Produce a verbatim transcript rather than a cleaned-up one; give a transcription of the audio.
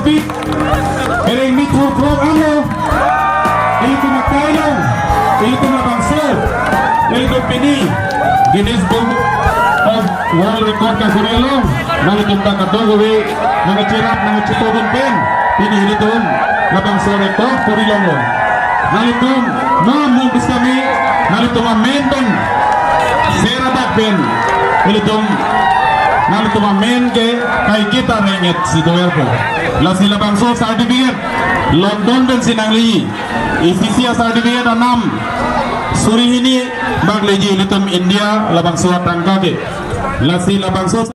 Speak. Ereng mi thur throk amo. Ilitum akai along. Ilitum labangso. Ilitum pini Guinness Book of World Record kakuri along. Nanglitum ta kadokave nangcherap nangchipodun pen. Pini ilitum labangso record kuri longlo. Nanglitum mo mo bisami nanglitum amen pen. Sera dak pen. Ilitum nanglitum amen ke kaiketa renget si doyar ko. Lasi labangso certificate London pen si nangli. Isi isi certificate anam suri hini bak leji ilitum India labangso atangka ke. Lasi labangso